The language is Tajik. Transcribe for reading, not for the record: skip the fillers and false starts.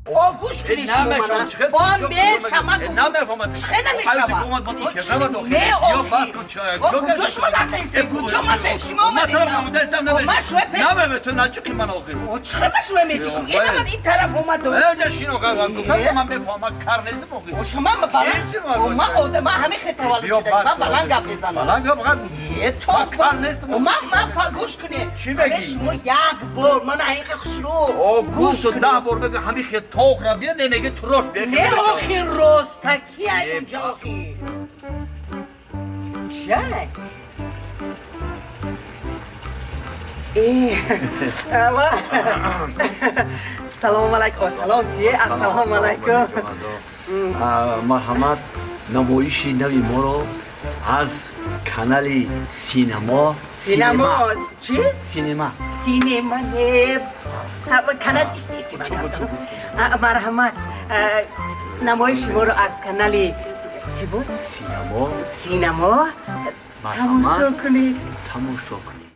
О, гӯш кунӣ шумо мана. О, мешама. Намефаҳмад. Чӣ намешава? Не, охи. О, куҷо шумо рафтаистед? Куҷо ман пеш шумо омадистам? О, ман шумо пеш Намеме, ту наҷиқи ман охир. О, чӣ ман шумо меҷиқам? Ина ман ин тараф омадам. Ҷа шино, ман мефаҳмам, кар нестам охир. О, шумо ма баланд. О, ман одам, ман ҳамин хел таваллуд шуда. Ман баланд гап мезанам. Баланд гап гап. Е, то Ман кар нестам. О, ман фа гӯш кунед. Чӣ мегӣ? Шумо як бор ман ҳақиқа хушрӯ. О, гӯш шуд, 10 бор мегӯ, ҳамин хел тоқра бия, не меги, ту рост бия. Не, охи, ростаки ай унҷа охи. Чай? Э, салом алайкум. Салом тие, ассалому алайкум. Марҳамат, намоиши нави моро аз канали Синемо. Синемо чӣ? Синема. Синема не. Канал иси. Марҳамат, намоиши моро аз канали чӣ буд? Синемо. Синемо тамошо кунед. Тамошо кунед.